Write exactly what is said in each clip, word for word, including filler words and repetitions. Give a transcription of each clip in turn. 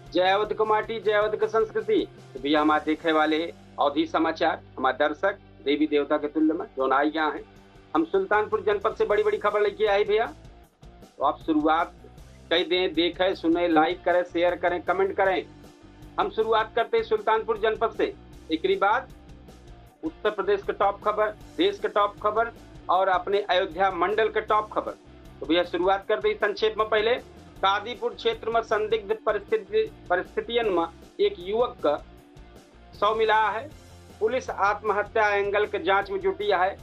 जय अवध क माटी, जय अवध क संस्कृति। तो भैया, हमार देखे वाले अवधी समाचार, हमार दर्शक देवी देवता के तुल्य में जौन आई गया है, हम सुल्तानपुर जनपद से बड़ी बड़ी खबर लेके आए भैया। तो आप शुरुआत कइ दें, देखे, सुने, like करें, share करें, comment करें। हम शुरुआत करते हैं सुल्तानपुर जनपद से। एकरी बाद उत्तर प्रदेश के top खबर, देश के top खबर और अपने अयोध्या मंडल के top खबर। तो भैया, शुरुआत करते ही संक्षेप में पहले कादीपुर क्षेत्र में संदिग्ध परिस्थिति, परिस्थितियन में एक युवक का शव मिला है। पुलिस आत्महत्या angle के जांच में जुटी है।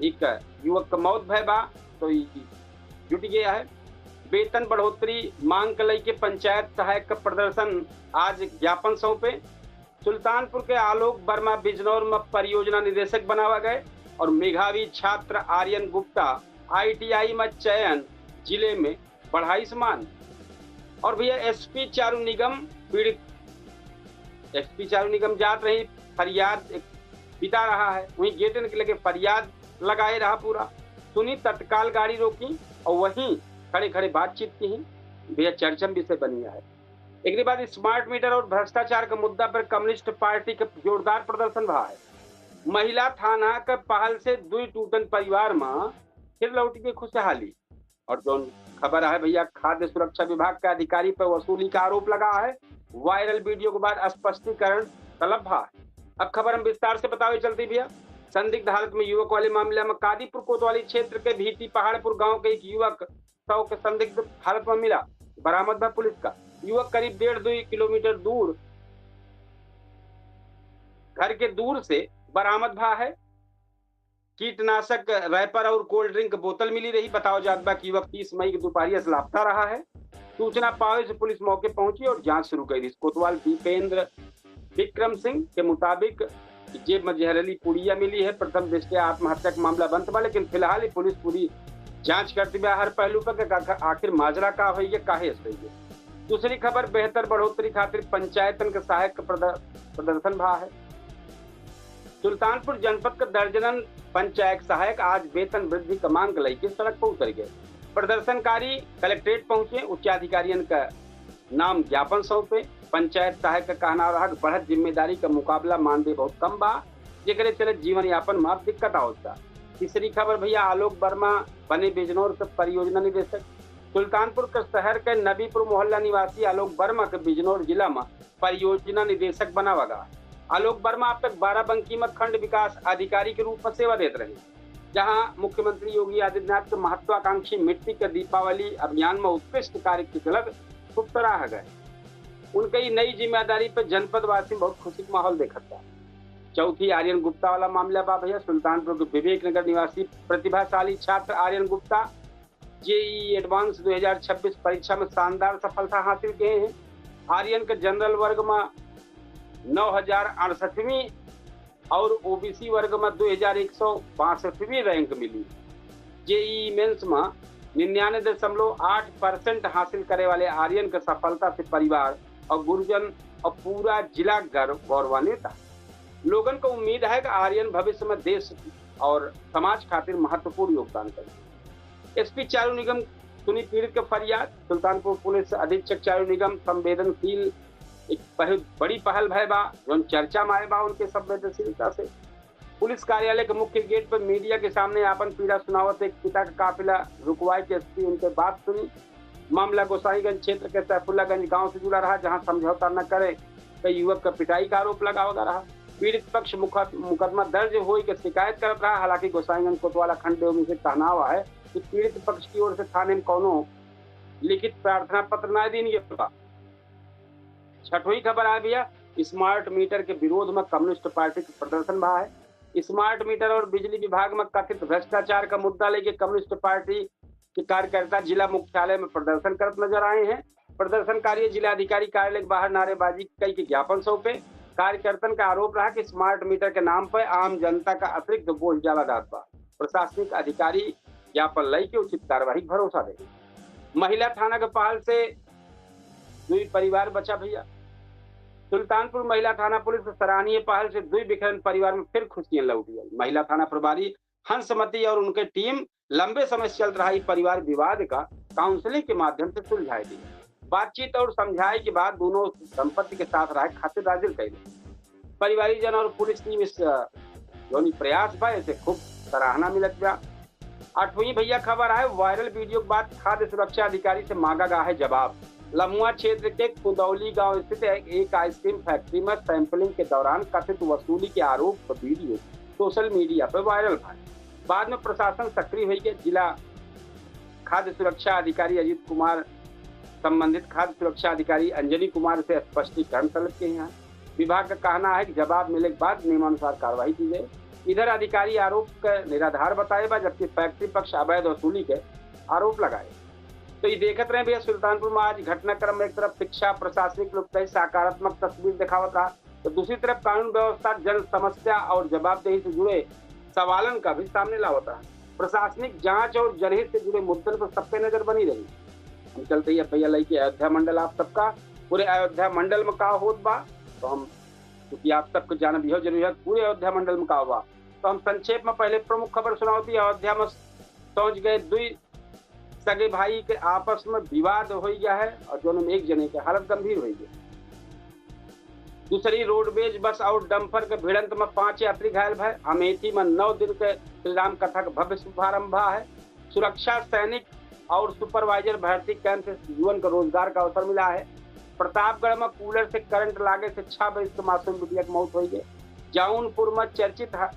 एक युवक का मौत भय बा, तो ई जुट गया है। वेतन बढ़ोतरी मांग के लेके पंचायत सहायक का प्रदर्शन, आज ज्ञापन सौंपे। सुल्तानपुर के आलोक वर्मा बिजनौर में परियोजना निदेशक बनावा गए और मेधावी छात्र आर्यन गुप्ता आईटीआई में चयन, जिले में बढ़ाई सम्मान। और भैया, एसपी चारू निगम पीड़ित, एसपी चारू निगम जात रही फरियाद एक बिता रहा है, वहीं गेटन के लगे फरियाद लगाए रहा पूरा। सुनी तत्काल गाड़ी रोकी और वहीं खड़े खड़े बातचीत की ही। भैया, चर्चम विषय बनी है। एकरे बाद स्मार्ट मीटर और भ्रष्टाचार के मुद्दा पर कम्युनिस्ट पार्टी के जोरदार प्रदर्शन भा है। महिला थाना के पहल से दुई टूटन परिवार में फिर लौट के खुशहाली। और जौन खबर है भैया, खाद्य सुरक्षा विभाग के अधिकारी पर वसूली का आरोप लगा है। वायरल वीडियो के बाद स्पष्टीकरण तलब भा है। अब खबर हम विस्तार से बतावे चलती भैया। संदिग्ध हालत में युवक वाले मामले में कादीपुर कोतवाली क्षेत्र के भीटी पहाड़पुर गांव के एक युवक शव के संदिग्ध हालत में मिला, बरामद भा पुलिस का। युवक करीब डेढ़ दुई किलोमीटर दूर घर के दूर से बरामद भा है। कीटनाशक रैपर और कोल्ड ड्रिंक बोतल मिली रही। बताओ जात बा कि युवक तीस मई के दोपहरिया से लापता रहा है। सूचना पावे से पुलिस मौके पहुंची और जांच शुरू कर दी। कोतवाल दीपेंद्र विक्रम सिंह के मुताबिक जेब में जहरीली पुड़िया मिली है। प्रथम दृष्टया आत्महत्या का मामला बनत बा, लेकिन फिलहाल ही पुलिस पूरी जांच करती बा हर पहलू पर कि आखिर, आखिर माजरा का होई है, काहे ऐसे होई है। दूसरी खबर, बेहतर बढ़ोतरी खातिर पंचायतन के सहायक प्रद-, प्रदर्शन भा है। सुल्तानपुर जनपद के दर्जनन पंचायत सहायक आज वेतन वृद्धि का मांग लेके सड़क पर उतर गए। प्रदर्शनकारी कलेक्ट्रेट पहुंचे, उच्चाधिकारियन का नाम ज्ञापन सौंपे। पंचायत सहायक का कहना रहा कि बढ़त जिम्मेदारी का मुकाबला मानदेय बहुत कम बा, जेकरे चलत जीवन यापन में अब दिक्कत आवत बा। तीसरी खबर भैया, आलोक वर्मा बने बिजनौर के परियोजना निदेशक। सुल्तानपुर के शहर के नबीपुर मोहल्ला निवासी आलोक वर्मा के बिजनौर जिला में परियोजना निदेशक बनावा गा। आलोक वर्मा अब तक बाराबंकी में खंड विकास अधिकारी के रूप में सेवा देत रहे, जहां मुख्यमंत्री योगी आदित्यनाथ के महत्वाकांक्षी मिट्टी के दीपावली अभियान में उत्कृष्ट कार्य के चलत खूब सराहा गए। उनके ई नई जिम्मेदारी पर जनपद वासी में बहुत खुशी के माहौल देखत बा। चौथी आर्यन गुप्ता वाला मामला बा भैया। सुल्तानपुर के विवेक नगर निवासी प्रतिभाशाली छात्र आर्यन गुप्ता जेई एडवांस दो हज़ार छब्बीस परीक्षा में शानदार सफलता हासिल किए हैं। आर्यन के जनरल वर्ग में नौ हजार अड़सठवीं और ओबीसी वर्ग में दो हजार एक सौ बासठवीं रैंक मिली। जेई मेंस में निन्यानवे दशमलव आठ परसेंट हासिल करे वाले आर्यन के सफलता से परिवार और गुरुजन और पूरा जिला गर्व, गौरवान्वित है। लोगन को उम्मीद है कि आर्यन भविष्य में देश और समाज खातिर महत्वपूर्ण योगदान करें। एसपी चारू निगम सुनी पीड़ित के फरियाद। सुल्तानपुर पुलिस अधीक्षक चारू निगम संवेदनशील एक बहुत बड़ी पहल भय बा, जौन चर्चा में आए बा उनके संवेदनशीलता से। पुलिस कार्यालय के मुख्य गेट पर मीडिया के सामने आपन पीड़ा सुनावत एक पिता का काफिला रुकवाए के एसपी उनके बात सुनी। मामला गोसाईगंज क्षेत्र के सैफुल्लागंज गांव से जुड़ा रहा, जहां समझौता न करे तो युवक का पिटाई का आरोप लगावा रहा। पीड़ित पक्ष मुकद-, मुकदमा दर्ज होई के शिकायत करत रहा। हालांकि गोसाईगंज कोतवाल अखंड देव मिश्र के कहनावा है कि पीड़ित पक्ष की ओर से थाने में कौनो लिखित प्रार्थना पत्र ना दीन गया बा। छठवीं खबर आ भैया, स्मार्ट मीटर के विरोध में कम्युनिस्ट पार्टी के प्रदर्शन भा है। स्मार्ट मीटर और बिजली विभाग में कथित भ्रष्टाचार का मुद्दा लेके कम्युनिस्ट पार्टी के कार्यकर्ता जिला मुख्यालय में प्रदर्शन करत नजर आए हैं। प्रदर्शनकारी जिलाधिकारी कार्यालय के बाहर नारेबाजी कई के ज्ञापन सौंपे। कार्यकर्तन का आरोप रहा कि स्मार्ट मीटर के नाम पर आम जनता का अतिरिक्त बोझ डाला जात बा। प्रशासनिक अधिकारी ज्ञापन लई के उचित कार्यवाही के भरोसा दे। महिला थाना के पहल से दुई परिवार बचा भैया। सुल्तानपुर महिला थाना पुलिस के सराहनीय पहल से दुई बिखरन परिवार में फिर खुशियां लौट गई। महिला थाना प्रभारी हंसमती और उनके टीम लंबे समय से चल रहा ये परिवार विवाद का काउंसलिंग के माध्यम से सुलझाए दी। बातचीत और समझाए के बाद दोनों दंपति के साथ रहे खातिर राजी कइले। परिवारीजन और पुलिस टीम इस, अ, जौन ई प्रयास बा, इसे खूब सराहना मिलत बा। आठवीं भैया खबर है, वायरल वीडियो के बाद खाद्य सुरक्षा अधिकारी से मांगा गया है जवाब। लमुआ क्षेत्र के कुदौली गांव स्थित एक, एक आइसक्रीम फैक्ट्री में सैंपलिंग के दौरान कथित वसूली के आरोप पर वीडियो सोशल मीडिया पर वायरल भा। बाद में प्रशासन सक्रिय होइ गया। जिला खाद्य सुरक्षा अधिकारी अजीत कुमार, संबंधित खाद्य सुरक्षा अधिकारी अंजनी कुमार से स्पष्टीकरण तलब किहे हैं। विभाग का कहना है कि जवाब मिले के बाद नियमानुसार कार्रवाई की जाए। इधर अधिकारी आरोप का निराधार बताए बा, जबकि फैक्ट्री पक्ष अवैध वसूली के आरोप लगाए। तो ये देखत रहे भैया, सुल्तानपुर में आज घटनाक्रम में एक तरफ शिक्षा, प्रशासनिक लोग कई सकारात्मक तस्वीर दिखावत रहा, तो दूसरी तरफ कानून व्यवस्था, जन समस्या और जवाबदेही से जुड़े सवालन का भी सामने लावत रहा। प्रशासनिक जांच और जनहित से जुड़े मुद्दन पर सबके नजर बनी रही। हम चलते ही अब भैया लइके अयोध्या मंडल आप सबका, पूरे अयोध्या मंडल में का होत बा, तो हम, क्योंकि आप सबके जानब यह जरूरी है, पूरे अयोध्या मंडल में का हुआ, तो हम संक्षेप में पहले प्रमुख खबर सुनावती। अयोध्या में पहुंच गए दुई सगे भाई के आपस में विवाद होइ गया है और दोनों में एक जने के हालत गंभीर होइ गया। दूसरी रोडवेज बस और डंपर के भिड़ंत में पांच यात्री घायल भय। अमेठी में नौ दिन के श्री राम कथा का भव्य शुभारंभ भा है। सुरक्षा सैनिक और सुपरवाइजर भर्ती कैंप से युवन के रोजगार का अवसर मिला है। प्रतापगढ़ में कूलर से करंट लागे से छह बरिस के मासूम बिटिया की मौत होइ गई। जौनपुर में चर्चित ह-,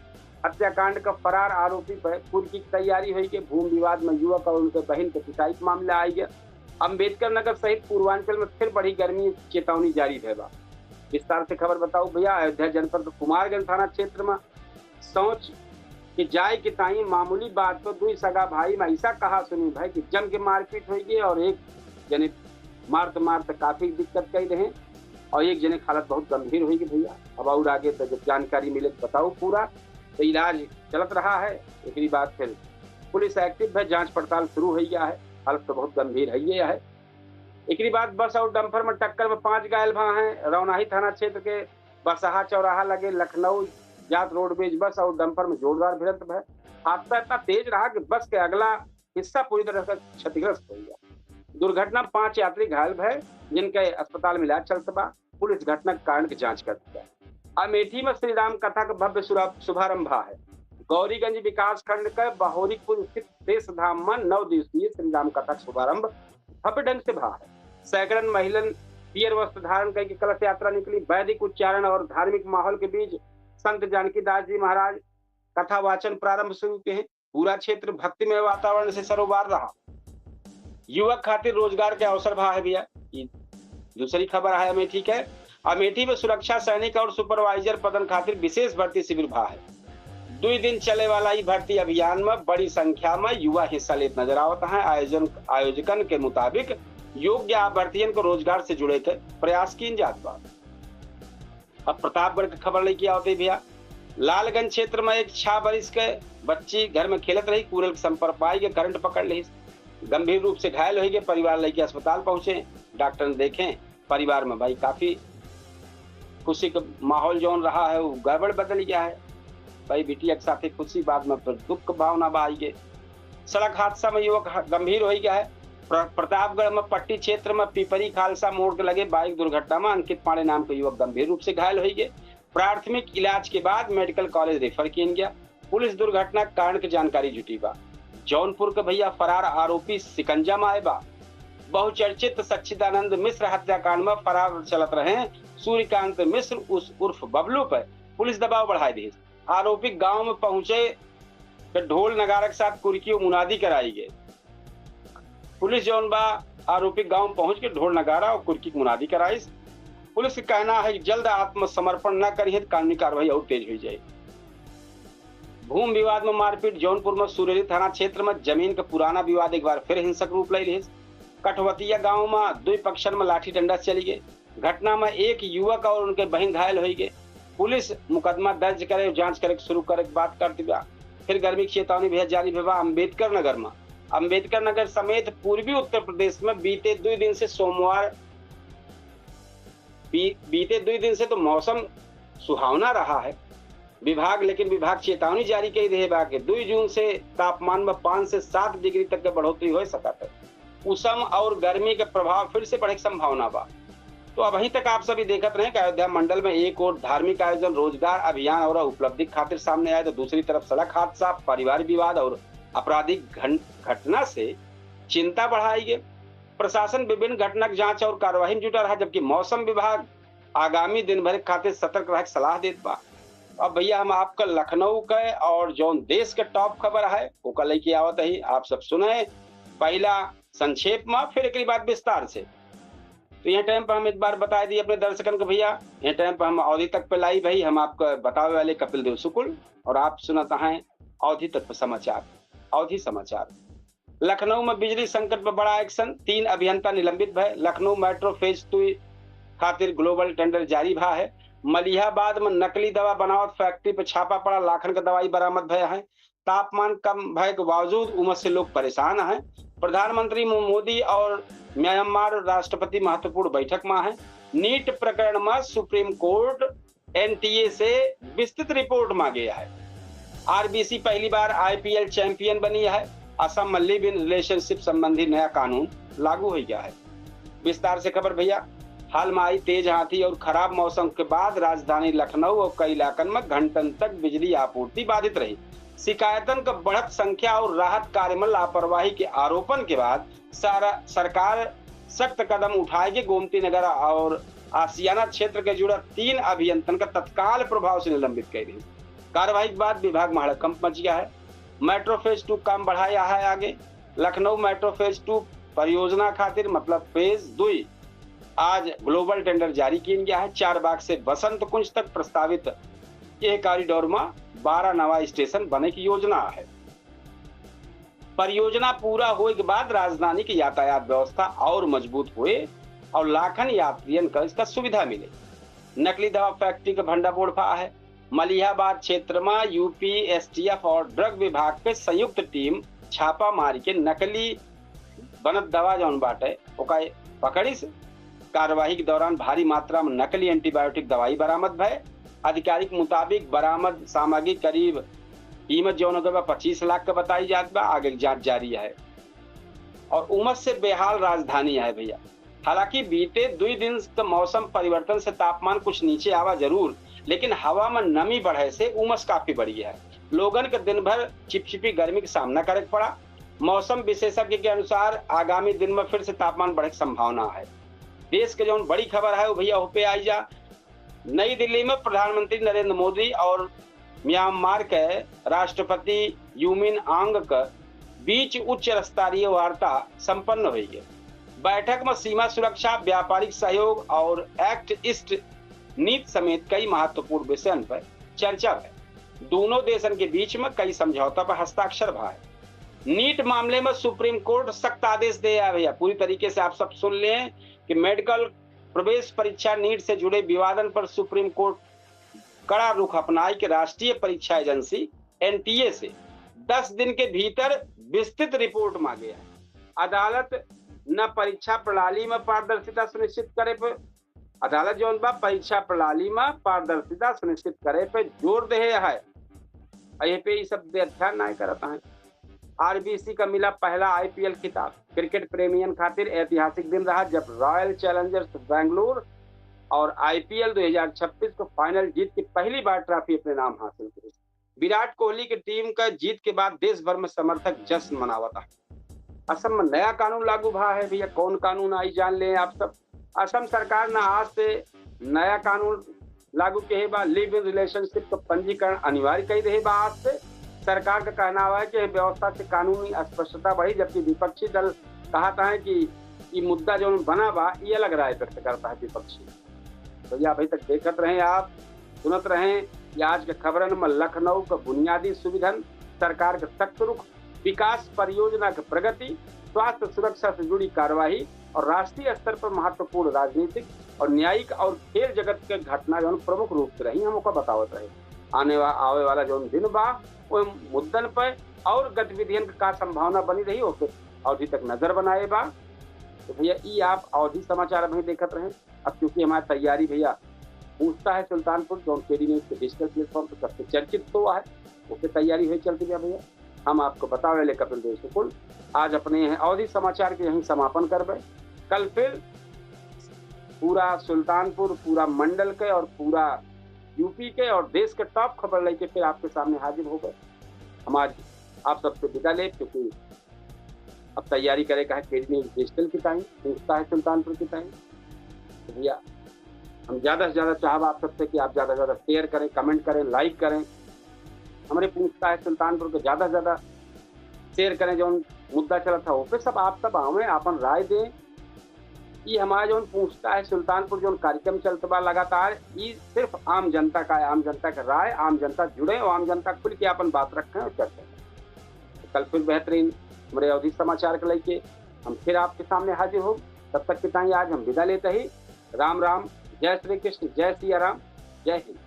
हत्याकांड का फरार आरोपी पर कुर्की की तैयारी होइ गई। भूमि विवाद में युवक और उनके बहिन के पिटाई का मामला आइ गया। अम्बेडकर नगर सहित पूर्वांचल में फिर बढ़ी गर्मी, चेतावनी जारी भय बा। विस्तार से खबर बताओ भैया। अयोध्या जनपद के कुमारगंज थाना क्षेत्र में शौच के जाए के ताई मामूली बात पर दुई सगा भाई में ऐसा कहा सुनी भय कि जम के मारपीट होइ गई और एक जने मारत मारत काफी दिक्कत कइ रहे और एक जने की हालत बहुत गंभीर होइ गई भैया। अब और आगे तो जब जानकारी मिले तो बताओ पूरा। तो इलाज चलत रहा है। एकरी बाद फिर पुलिस एक्टिव है, जांच पड़ताल शुरू होइ गया है। हालत तो बहुत गंभीर है ये है। एकरी बाद बस और डंपर में टक्कर में पांच घायल भा हैं। रौनाही थाना क्षेत्र के बसहा चौराहा लगे लखनऊ जात रोडवेज बस और डंपर में जोरदार भिड़ंत भय। हादसा इतना तेज रहा कि बस के अगला हिस्सा पूरी तरह से क्षतिग्रस्त होइ गया। दुर्घटना में पांच यात्री घायल भय, जिनके अस्पताल में इलाज चलत बा। पुलिस घटना के कारण की जांच करत बा। अमेठी में श्री राम कथा का भव्य शुरा-, शुभारंभ है। गौरीगंज विकास खंड के बहोरीपुर स्थित देश धाम में नौ दिवसीय श्री राम कथा का शुभारंभ भव्य ढंग से भा है। सैकड़न महिलन पियर वस्त्र धारण करके कलश यात्रा निकली। वैदिक उच्चारण और धार्मिक माहौल के बीच संत जानकी दास जी महाराज कथा वाचन प्रारंभ शुरू के हैं। पूरा क्षेत्र भक्तिमय वातावरण से सरोबार रहा। युवक खातिर रोजगार के अवसर भा है भैया। ई दूसरी खबर है अमेठी के। अमेठी में सुरक्षा सैनिक और सुपरवाइजर पदन खातिर विशेष भर्ती शिविर भा है। दुई दिन चले वाला ई भर्ती अभियान में बड़ी संख्या में युवा हिस्सा लेत नजर आवत हैं। आयोजन, आयोजकन के मुताबिक योग्य अभ्यर्थियन को रोजगार से जुड़े के प्रयास कीन जात बा। अब प्रतापगढ़ के खबर लइके आवत है भैया। लालगंज क्षेत्र में एक छह बरिस के बच्ची घर में खेलत रही, कूलर के संपर्क पाई के करंट पकड़ ली, गंभीर रूप से घायल होइ गए। परिवार लइके अस्पताल पहुंचे, डॉक्टर ने देखे, परिवार में भाई काफी खुशी का माहौल जौन रहा है वो गड़बड़ बदल गया है। भाई बिटिया के साथे खुशी, बाद में फिर दुख भावना बा आई गए। सड़क हादसा में युवक ह-, गंभीर होइ गया है। प्र-, प्रतापगढ़ में पट्टी क्षेत्र में पिपरी खालसा मोड़ के लगे बाइक दुर्घटना में अंकित पांडे नाम के युवक गंभीर रूप से घायल होइ गए। प्राथमिक इलाज के बाद मेडिकल कॉलेज रेफर कियन गया। पुलिस दुर्घटना के कारण के जानकारी जुटी बा। जौनपुर के भैया फरार आरोपी शिकंजा में आए बा। बहुचर्चित सच्चिदानंद मिश्र हत्याकांड में फरार चलत रहे सूर्यकांत मिश्र उस उर्फ बबलू पर पुलिस दबाव बढ़ाए दी। आरोपी गांव में पहुंचे तो ढोल नगारा के साथ कुर्की और मुनादी कराई गई। पुलिस जौन बा आरोपी गांव पहुंच के ढोल नगारा और कुर्की के मुनादी कराइस। पुलिस के कहना है कि जल्द आत्मसमर्पण न करिए तो कानूनी कार्रवाई और तेज हो जाए। भूमि विवाद में मारपीट। जौनपुर में सुरेली थाना क्षेत्र में जमीन का पुराना विवाद एक बार फिर हिंसक रूप ले लिहिस। कठवतिया गांव में दुई पक्षन में लाठी डंडा से चली गई। घटना में एक युवक और उनके बहिन घायल होइ गए। पुलिस मुकदमा दर्ज करे और जांच करे के शुरू करे के बात कर दिया। फिर गर्मी की चेतावनी भी जारी भवा अम्बेडकर नगर में। अम्बेडकर नगर समेत पूर्वी उत्तर प्रदेश में बीते दुई दिन से सोमवार, बी-, बीते दुई दिन से तो मौसम सुहावना रहा है विभाग, लेकिन विभाग चेतावनी जारी कई रहे बा कि दुई जून से तापमान में पाँच से सात डिग्री तक के बढ़ोतरी हो सकत है। उसम और गर्मी के प्रभाव फिर से बढ़े के संभावना बा। तो अबहीं तक आप सभी देखत रहे कि अयोध्या मंडल में एक ओर धार्मिक आयोजन, रोजगार अभियान और उपलब्धि खातिर सामने आए, तो दूसरी तरफ सड़क हादसा, परिवार विवाद और आपराधिक घन-, घटना से चिंता बढ़ाई गई। प्रशासन विभिन्न घटना की जांच और कार्यवाही में जुटा रहा, जबकि मौसम विभाग आगामी दिन भर खातिर सतर्क रहे के सलाह देत बा। अब भैया, हम आपका लखनऊ के और जौन देश के top खबर है, ओका लेके आवत ही, आप सब सुने। पहला संक्षेप में, फिर एकरी बाद विस्तार से। तो यह time पर हम एक बार बताई दी अपने दर्शकन के भैया, यह time पर हम अवधी तक पे live है, हम आपका बतावे वाले कपिल देव शुक्ल, और आप सुनत हैं अवधी तक पे समाचार। अवधी समाचार। लखनऊ में बिजली संकट पर बड़ा action, तीन अभियंता निलंबित भए। लखनऊ metro phase two खातिर global tender जारी भा है। मलिहाबाद में नकली दवा बनावत factory पर छापा पड़ा, लाखन का दवाई बरामद भय है। तापमान कम भय के बावजूद उमस से लोग परेशान हैं। प्रधानमंत्री मो-, मोदी और म्यांमार राष्ट्रपति महत्वपूर्ण बैठक में हैं। नीट प्रकरण में सुप्रीम कोर्ट एनटीए से विस्तृत रिपोर्ट मांगे है। आरबीसी पहली बार आईपीएल चैंपियन बनी है। असम में लिव इन रिलेशनशिप संबंधी नया कानून लागू हो गया है। विस्तार से खबर भैया। हाल में आई तेज आंधी और खराब मौसम के बाद राजधानी लखनऊ और कई इलाकन में घंटन तक बिजली आपूर्ति बाधित रही। शिकायतन का बढ़त संख्या और राहत कार्य में लापरवाही के आरोपन के बाद सारा सरकार सख्त कदम उठाए के गोमती नगर और आशियाना क्षेत्र के जुड़ा तीन अभियंतन का तत्काल प्रभाव से निलंबित कर दी। कार्रवाई के बाद विभाग में हड़कंप मच गया है। मेट्रो फेज टू काम बढ़ाया है आगे। लखनऊ मेट्रो फेज टू परियोजना खातिर, मतलब फेज दुई, आज ग्लोबल टेंडर जारी किया गया है। चारबाग से बसंत कुंज तक प्रस्तावित यह कॉरिडोर में बारह नवा स्टेशन बने की योजना है। परियोजना पूरा होए के बाद राजधानी की यातायात व्यवस्था और मजबूत होए और लाखन यात्रियन का इसका सुविधा मिले। नकली दवा फैक्ट्री के भंडाफोड़ भा है। मलिहाबाद क्षेत्र में यूपी एसटीएफ और ड्रग विभाग के संयुक्त टीम छापा मार के नकली बनत दवा जौन बाटे, ओका पकड़िस। कार्यवाही के दौरान भारी मात्रा में नकली एंटीबायोटिक दवाई बरामद भय। अधिकारी के मुताबिक बरामद सामग्री करीब कीमत जौन ओकर बा पच्चीस लाख के बताई जात बा। आगे के जांच जारी है। और उमस से बेहाल राजधानी है भैया। हालांकि बीते दुई दिन के मौसम परिवर्तन से तापमान कुछ नीचे आवा जरूर, लेकिन हवा में नमी बढ़े से उमस काफी बढ़ी है। लोगन के दिन भर चिपचिपी गर्मी के सामना करे के पड़ा। मौसम विशेषज्ञ के अनुसार आगामी दिन में फिर से तापमान बढ़े के संभावना है। देश के जौन बड़ी खबर है, वो भैया, हो पे आई जा। नई दिल्ली में प्रधानमंत्री नरेंद्र मोदी और म्यांमार के राष्ट्रपति यू मिन आंग के बीच उच्च स्तरीय वार्ता संपन्न हुई है। बैठक में सीमा सुरक्षा, व्यापारिक सहयोग और एक्ट ईस्ट नीति समेत कई महत्वपूर्ण विषयन पर चर्चा भय। दोनों देशन के बीच में कई समझौता पर हस्ताक्षर भा है। नीट मामले में सुप्रीम कोर्ट सख्त आदेश दे है भैया। पूरी तरीके से आप सब सुन लें कि मेडिकल प्रवेश परीक्षा नीट से जुड़े विवादन पर सुप्रीम कोर्ट कड़ा रुख अपनाई के राष्ट्रीय परीक्षा एजेंसी, एनटीए, से दस दिन के भीतर विस्तृत रिपोर्ट मांगे है। अदालत न परीक्षा प्रणाली में पारदर्शिता सुनिश्चित करे पे, अदालत जौन बा परीक्षा प्रणाली में पारदर्शिता सुनिश्चित करे पे जोर दे है। आ ये पे ई सब व्याख्यान नाय करत हैं। आरबीसी का मिला पहला आईपीएल खिताब। क्रिकेट प्रेमियन खातिर ऐतिहासिक दिन रहा, जब रॉयल चैलेंजर्स बेंगलुरु और आईपीएल दो हज़ार छब्बीस को फाइनल जीत के पहली बार ट्रॉफी अपने नाम हासिल करी। विराट कोहली के टीम का जीत के बाद देश भर में समर्थक जश्न मनावत हैं। असम में नया कानून लागू भा है भैया। कौन कानून आई, जान लें आप सब। असम सरकार ना आज से नया कानून लागू किहे बा। लिव इन रिलेशनशिप का पंजीकरण अनिवार्य कर रहे बा आज से। सरकार का कहना है कि यह व्यवस्था से कानूनी अस्पष्टता बढ़ी, जबकि विपक्षी दल कहता है कि ये मुद्दा जो बना बा, ये अलग राय व्यक्त करता है विपक्षी। तो ये अभी तक देखत रहे आप, सुनत रहे कि आज के खबरन में लखनऊ का बुनियादी सुविधन, सरकार का सख्त रुख, विकास परियोजना के प्रगति, स्वास्थ्य सुरक्षा से जुड़ी कार्यवाही और राष्ट्रीय स्तर पर महत्वपूर्ण राजनीतिक और न्यायिक और खेल जगत के घटना जौन प्रमुख रूप से रही, हम ओका बतावत रहे। आने वा-, आवे वाला जौन दिन बा, वो मुद्दन पर और गतिविधियन के का संभावना बनी रही, ओके अवधि तक नजर बनाए बा। तो भैया, ई आप अवधि समाचार अभी देखत रहे। अब क्योंकि हमारी तैयारी भैया पूछता है सुल्तानपुर, जौन केडी न्यूज के डिजिटल प्लेटफॉर्म पर सबसे चर्चित तो है, ओके तैयारी हुई चलती है भैया। हम आपको बतावे ले कपिल देव शुक्ल। आज अपने यह अवधी समाचार के यहीं समापन करबे। कल फिर पूरा सुल्तानपुर, पूरा मंडल के और पूरा यूपी के और देश के top खबर लेके फिर आपके सामने हाजिर होबे। हम आज आप सबसे विदा लेब, क्योंकि अब तैयारी करे का है केडी न्यूज डिजिटल की ताई, पूछता है सुल्तानपुर की ताई। तो भैया, हम ज्यादा से ज्यादा चाहब आप सबसे कि आप ज्यादा से ज्यादा share करें, comment करें, like करें, हमरे पूछता है सुल्तानपुर के ज्यादा से ज्यादा share करें, जौन मुद्दा चलत है, ओपे सब आप सब आवें, आपन राय दें। ई हमारा जौन पूछता है सुल्तानपुर जौन कार्यक्रम चलत बा लगातार, ई सिर्फ आम जनता का है, आम जनता के राय, आम जनता जुड़े और आम जनता खुल के आपन बात रखें और चर्चा करें। तो कल फिर बेहतरीन हमरे अवधी समाचार के लेके हम फिर आपके सामने हाजिर हो। तब तक के ताई आज हम विदा लेते ही राम राम, जय श्री कृष्ण, जय सिया राम, जय हिंद।